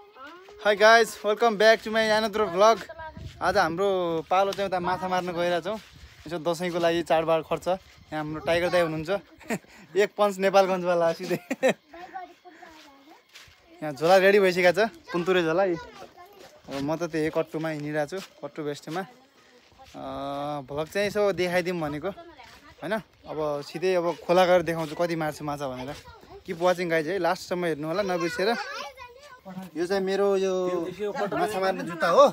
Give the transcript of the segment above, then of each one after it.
High guys welcome back to my another vlog. आज हाम्रो पालो चाहिँ उता माछा मार्न गइरहेछौँ। यसो दसैँको लागि चाडबाड खर्च। यहाँ हाम्रो टाइगर दाई हुनुहुन्छ एक पन्च नेपालगञ्जवाला सिधै। यहाँ झोला रेडी भइसकेको छ, कुन्तुरे झोला। अब म त त्यही कट्टुमा हिँडिरहेको छु, कट्टु बेस्टमा। भ्लग चाहिँ यसो देखाइदिउँ भनेको होइन। अब सिधै अब खोला गएर देखाउँछु कति मार्छु माछा भनेर। किप वाचिङ गाइज है, लास्टसम्म हेर्नु होला नबिर्सेर। यो चाहिँ मेरो यो माछा मार्ने जुत्ता हो।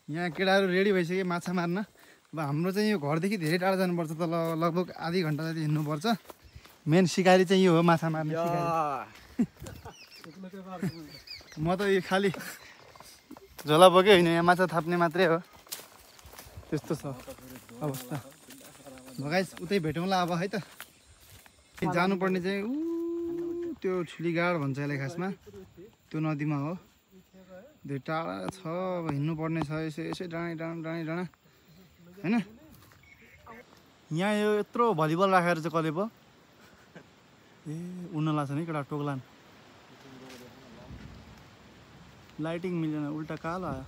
यहाँ केटाहरू रेडी भइसक्यो माछा मार्न। अब हाम्रो चाहिँ यो घरदेखि धेरै टाढा जानुपर्छ, त लगभग आधी घन्टा जति हिँड्नुपर्छ। मेन सिकारी चाहिँ यो हो, माछा मार्ने सिकारी। म त यो खालि झोला बोक्यो होइन, यहाँ माछा थाप्ने मात्रै हो। त्यस्तो छ अवस्था। गाइस उतै भेटौँला अब है त। जानुपर्ने चाहिँ त्यो ठुलीगाड भन्छ यसलाई खासमा, त्यो नदीमा हो। धेरै टाढा छ, अब हिँड्नुपर्ने छ। यसै डाँडा होइन। यहाँ यो यत्रो भलिबल राखेर चाहिँ कसले पो उड्न लाग्छ नि केटा, टोक्लान। लाइटिङ मिलेन, उल्टा कालो आयो।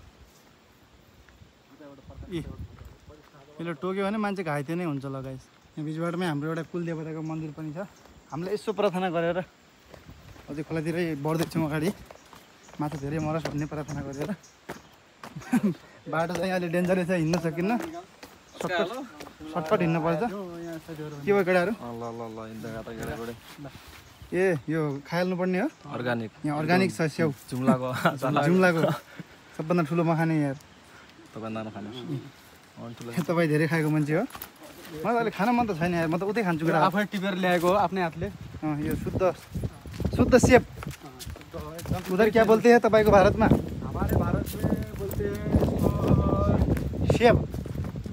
यसले टोक्यो भने मान्छे घाइते नै हुन्छ। लगाइस यहाँ बिचबाटमै हाम्रो एउटा कुलदेवताको मन्दिर पनि छ। हामीले यसो प्रार्थना गरेर अझै खोलातिरै बढ्दैछौँ अगाडि। माछा धेरै मरोस् भन्ने प्रार्थना गरेर। बाटो चाहिँ अहिले डेन्जरै छ, हिँड्न सकिन्न। सर्टकट हिँड्नुपर्छ। के भयो केटाहरू? ए यो खाइहाल्नुपर्ने हो, अर्ग्यानिक। यहाँ अर्ग्यानिक छ स्याउ, जुम्लाको सबभन्दा ठुलो मखाने यार। तपाईँ धेरै खाएको मान्छे हो। मलाई अहिले खान मन त छैन यार, म त उतै खान्छु। आफै टिपेर ल्याएको हो आफ्नै हातले। यो शुद्ध सेप। उधर क्या बोलते हैं तपाईँको भारतमा? हमारे भारत में बोलते हैं सेब,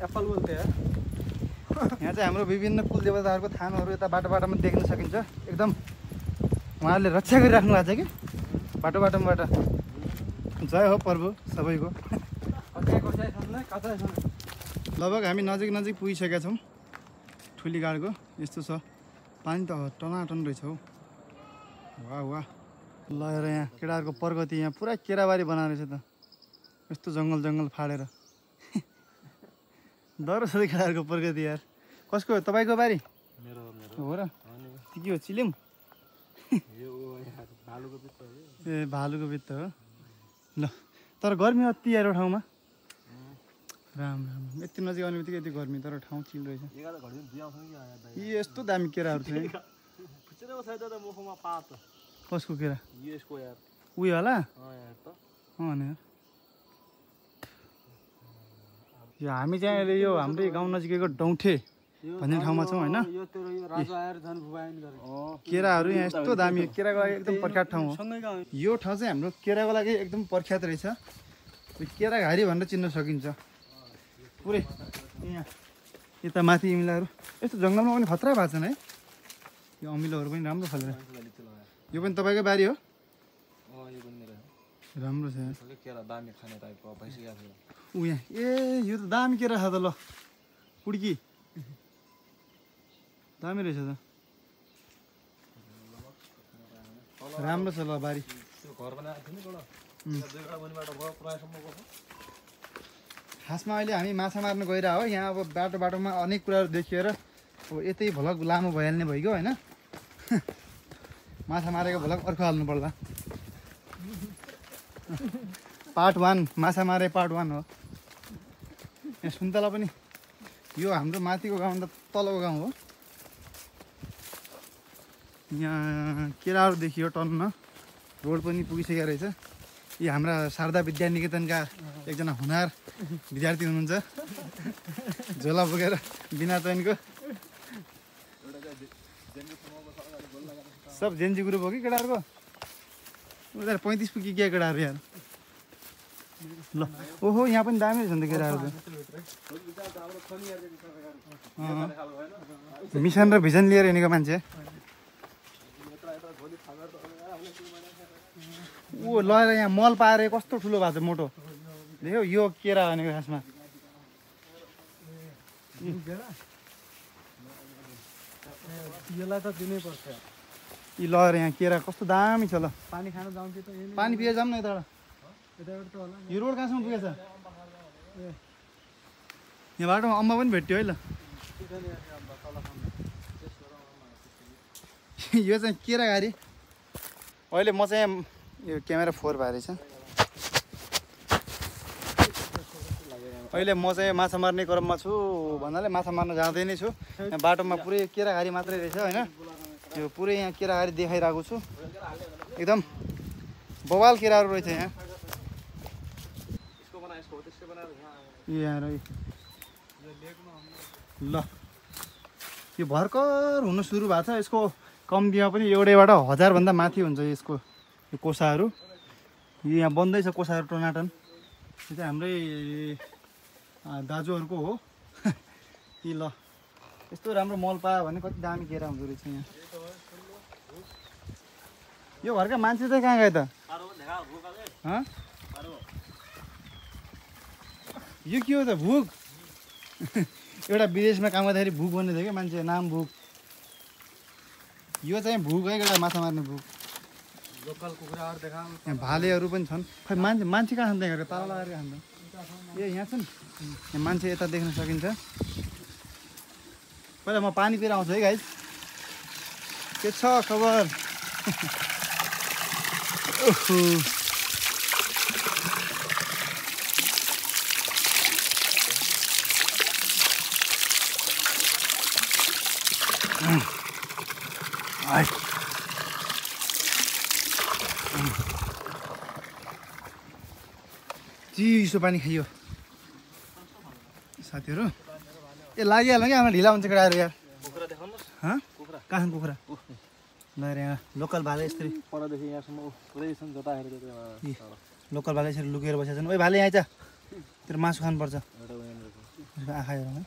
एप्पल बोलते हैं। यहाँ चाहिँ हाम्रो विभिन्न कुलदेवताहरूको थानहरू यता बाटोमा देख्न सकिन्छ। एकदम उहाँहरूले रक्षा गरिराख्नु भएको छ कि बाटोबाट। जय हो प्रभु सबैको। लगभग हामी नजिक पुगिसकेका छौँ ठुलीगाडको। यस्तो छ, पानी त टनाटन रहेछ हौ। वाह ल हेर यहाँ केटाहरूको प्रगति। यहाँ पुरा केराबारी बनाएर रहेछ त, यस्तो जङ्गल फाडेर। डर छ केटाहरूको प्रगति यार। कसको हो? तपाईँको बारी हो र? के हो, चिलिम? ए भालुको भित्त हो ल। तर गर्मी अति यार ठाउँमा। राम यति नजिक आउने बित्तिकै यति गर्मी, तर ठाउँ चिल रहेछ। यस्तो दामी केराहरू छ। कसको केरा? उयो होला यो। हामी चाहिँ अहिले यो हाम्रै गाउँ नजिकैको डौठे भन्ने ठाउँमा छौँ होइन। केराहरू यहाँ यस्तो दामी, केराको लागि एकदम प्रख्यात ठाउँ हो यो ठाउँ चाहिँ। हाम्रो केराको लागि एकदम प्रख्यात रहेछ। केरा घारी भनेर चिन्न सकिन्छ पुरै। यहाँ यता माथि इमिलाहरू यस्तो जङ्गलमा पनि खतरा भएको छन् है। यो अमिलोहरू पनि राम्रो फलेर। यो पनि तपाईँकै बारी हो? राम्रो छ ऊ यहाँ। ए यो त दामी केरा छ त। ल कुड्की दामी रहेछ त, राम्रो छ। ल बारी खासमा अहिले हामी माछा मार्न गइरह हो। यहाँ अब बाटोमा अनेक कुराहरू देखिएर अब यतै भ्लग लामो भइहाल्ने भइगयो होइन। माछा मारेको भ्लग अर्को हाल्नु पर्ला। पार्ट 1 माछा मारे पार्ट 1 हो। यहाँ सुन्तला पनि, यो हाम्रो माथिको गाउँ त तलको गाउँ हो। यहाँ केराहरू देखियो टन्न। रोड पनि पुगिसकेको रहेछ। यी हाम्रा शारदा विद्यानिकेतनका एकजना हुनार विद्यार्थी हुनुहुन्छ, झोला बोकेर बिना चैनको। सब जेन्जी ग्रुप हो कि केटाहरूको? उनीहरू 35 पुग्यो क्या केटाहरू यार। ल ओहो यहाँ पनि दामी रहेछ नि त केराहरू त। मिसन र भिजन लिएर हिँडेको मान्छे। ऊ लगेर यहाँ मल पाएर कस्तो ठुलो भएको छ, मोटो देख्यौ? यो केरा भनेको खासमा यसलाई त दिनै पर्छ। यी लगेर यहाँ केरा कस्तो दामी छ। ल पानी खान जाउँ कि त? पानी पिएर जाऊँ न यताबाट। यो रोड कहाँसम्म पुगेछ यहाँ बाटोमा अम्मा पनि भेट्यो है ल यो चाहिँ केरा गाडी अहिले म चाहिँ यो क्यामेरा 4 भएर छ अहिले म चाहिँ माछा मार्ने क्रममा छु भन्नाले माछा मार्न जाँदै नै छु यहाँ बाटोमा पुरै केरा घारी मात्रै रहेछ हैन यो पुरै यहाँ केरा घारी देखाइरहेको छु एकदम बवाल केराहरू रहेछ यहाँ यहाँ रह्यो ल यो भर्खर हुन सुरु भएको छ यसको कम्तीमा पनि एउटैबाट 1000 भन्दा माथि हुन्छ यसको यो कोसाहरू यो यहाँ बन्दैछ कोसाहरू टनाटन यो चाहिँ हाम्रै दाजुहरूको हो कि ल यस्तो राम्रो मल पायो भने कति दामी केरा हुँदो रहेछ यहाँ यो घरका मान्छे चाहिँ कहाँ गए त यो के हो त भुक एउटा विदेशमा काम गर्दाखेरि भुक भन्ने थियो क्या मान्छे नाम भुक यो चाहिँ भुक है एउटा माछा मार्ने भुक लोकल कुखुराहरू देखा यहाँ भालेहरू पनि छन् खै मान्छे कहाँ छन् त्यहाँ ताला लगाएर खान्छ ए यहाँ छन् यहाँ मान्छे यता देख्न सकिन्छ पहिला म पानी पिएर आउँछु है गाइस के छ खबर ओहो चिसो पानी खाइयो साथीहरू ए लागिहाल्नु क्या हाम्रो ढिला हुन्छ केटाहरू यार कहाँ छन् कुखुरा ल यहाँ लोकल भाले यसरी परदेखि यहाँसम्म पुरै छन् जता हेरेको लोकल भाले यसरी लुकेर बसेका छन् ओइ भाले यहाँ आइज तेरो मासु खानुपर्छ आँखा हेरौँ है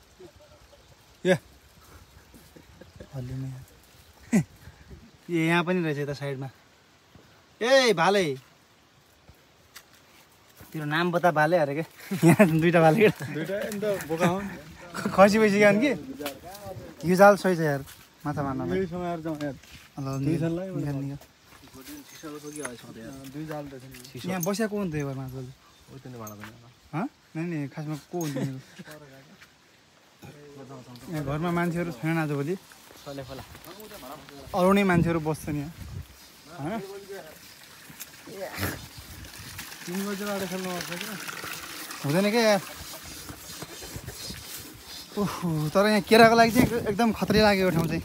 ए यहाँ पनि रहेछ यता साइडमा ए भाले तेरो नाम बता भाले अरे के यहाँ दुईटा भाले खसी भइसक्यो कि यो जाल सही छ यार माछा मार्न यहाँ बसेको हुन्छ यो घरमा नि खासमा को हुन्छ यहाँ घरमा मान्छेहरू छैन आजभोलि अरू नै मान्छेहरू बस्छन् यहाँ होइन 3 बजेर खेल्नु हुँदैन क्या यार ओहो तर यहाँ केराको लागि चाहिँ एकदम खतरै लाग्यो यो ठाउँ चाहिँ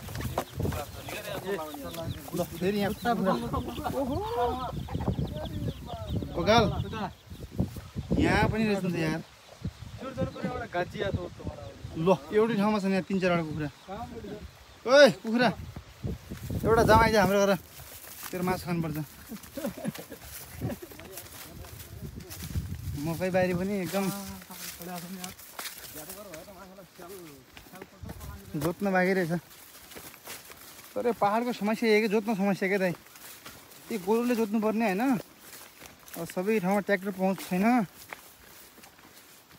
ल फेरि यहाँ ओगाल यहाँ पनि रहेछ नि त यार ल एउटै ठाउँमा छ यहाँ 3-4 कुखुरा ओइ कुखुरा एउटा जमाइ चाहिँ हाम्रो घर तेरो मासु खानुपर्छ मकै बारी पनि एकदम जोत्न बाँकी रहेछ तर पहाडको समस्या यही जोत्न समस्या क्या दाइ यी गोरुले जोत्नु पर्ने होइन अब सबै ठाउँमा ट्र्याक्टर पहुँच छैन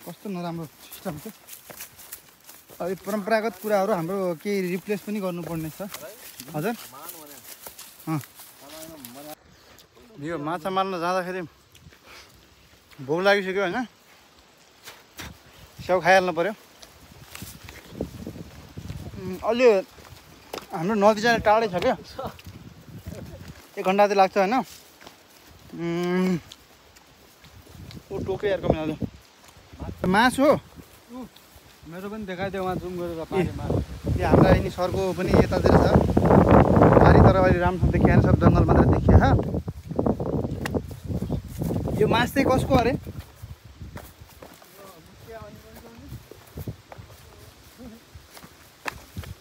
कस्तो नराम्रो सिस्टम छ अब यो परम्परागत कुराहरू हाम्रो केही रिप्लेस पनि गर्नुपर्ने छ हजुर यो माछा मार्न जाँदाखेरि भोक लागिसक्यो होइन स्याउ खाइहाल्नु पऱ्यो अलि हाम्रो नदी चाहिँ टाढै छ क्या 1 घन्टा चाहिँ लाग्छ होइन ओ टोके यार कमी मासु हो मेरो पनि देखाइदियो उहाँ जुम गरेर यो हाम्रा यिनी सरको पनि यतातिर छ पारी तर अहिले राम्रोसँग देखिएन सब जङ्गल मात्र देखिए यो मास चाहिँ कसको अरे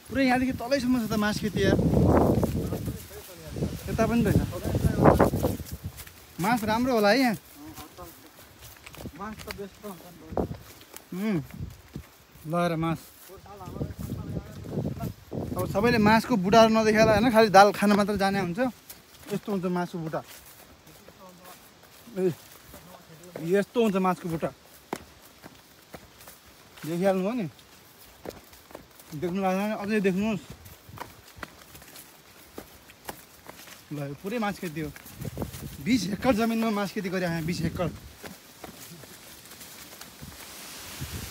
पुरै यहाँदेखि तलैसम्म छ त मास खेती यार यता पनि रहेछ मास राम्रो होला है यहाँ मास त बेस्ट लगाएर मास अब सबैले मासको बुटाहरू नदेखाएर होइन खालि दाल खान मात्र जाने हुन्छ यस्तो हुन्छ मासु बुटा यस्तो हुन्छ मासको बुटा देखिहाल्नु भयो नि देख्नु भएको छैन अझै देख्नुहोस् ल पुरै मास खेती हो 20 हेक्टर जमिनमा मास खेती गरे यहाँ 20 हेक्टर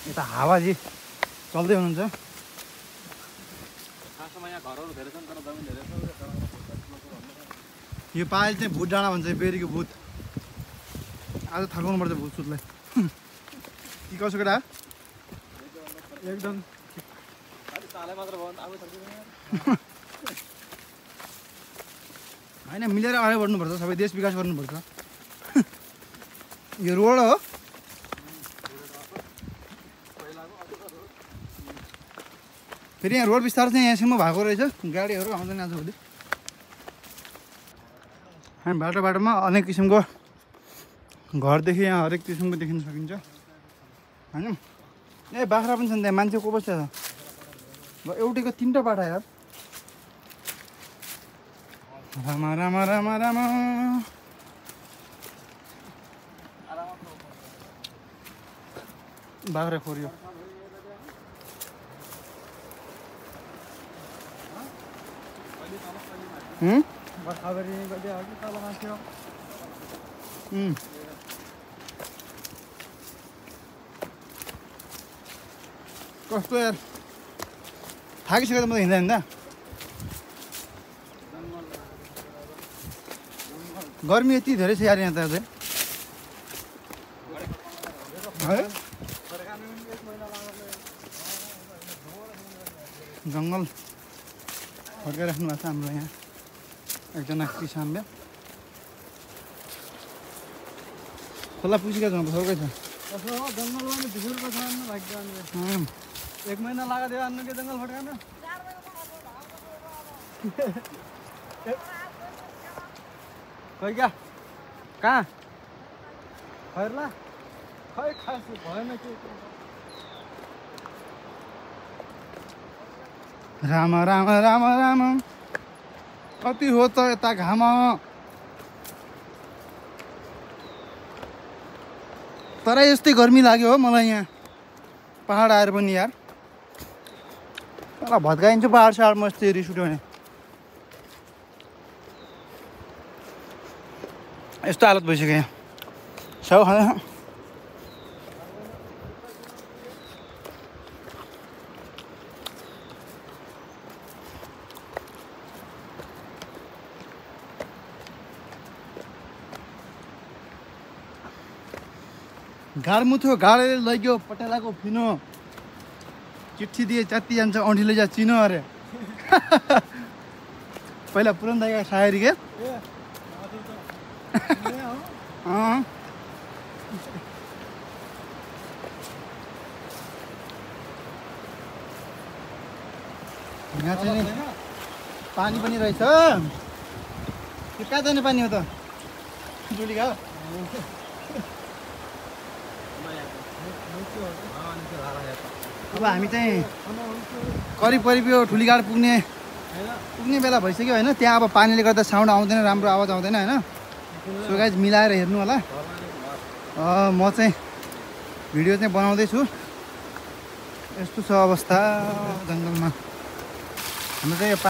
यता हावाजी चल्दै हुनुहुन्छ यो पाइल चाहिँ भूत डाँडा भन्छ बेरीको भूत आज थर्काउनु पर्छ भूत सुतलाई के कसो केटा एकदम होइन मिलेर अगाडि बढ्नुपर्छ सबै देश विकास गर्नुपर्छ यो रोड हो फेरि यहाँ रोड विस्तार चाहिँ यहाँसम्म भएको रहेछ गाडीहरू आउँदैन आजभोलि हामी बाटो बाटोमा अनेक किसिमको घरदेखि यहाँ हरेक किसिमको देखिन सकिन्छ होइन ए बाख्रा पनि छ नि त्यहाँ मान्छे को बस्छ एउटैको 3टा बाटो यार रामा रामा रामा रामा बाख्रा खोरियो कस्तो यार थाकिसक्यो त म त हिँड्दा हिँड्दा गर्मी यति धेरै छ यार यहाँ त अझै है जङ्गल फर्काइराख्नु भएको छ हाम्रो यहाँ एकजना किसानले खोला पुगेको छ फर्कै छ जङ्गलमा भिजुरको छ भाग्य 1 महिना लगा दियो अन्नु के जङ्गल फर्काउन खै क्या कहाँ खैरला खै खास भएन के राम राम राम राम कति हो त यता घाम तर यस्तै गर्मी लाग्यो हो मलाई यहाँ पहाड आएर पनि यार तर भत्काइन्छु पहाड साडमा यस्तै रिस उठ्यो भने यस्तो हालत भइसक्यो यहाँ सब खाँदा गाडमुथ्यो गाडेर लग्यो पटेलाको फिनो चिट्ठी दिए च्यात्ती जान्छ औँठीले जा चिनो अरे पहिला पुरन दाइका सायरी के यहाँ चाहिँ पानी पनि रहेछ त्यो कहाँ जाने पानी हो त जुली घाउ अब हामी चाहिँ करिब करिब यो ठुलीघाट पुग्ने बेला भइसक्यो होइन त्यहाँ अब पानीले गर्दा साउन्ड आउँदैन राम्रो आवाज आउँदैन होइन सो गाइज मिलाएर हेर्नु होला म चाहिँ भिडियो चाहिँ बनाउँदैछु यस्तो छ अवस्था जङ्गलमा हाम्रो चाहिँ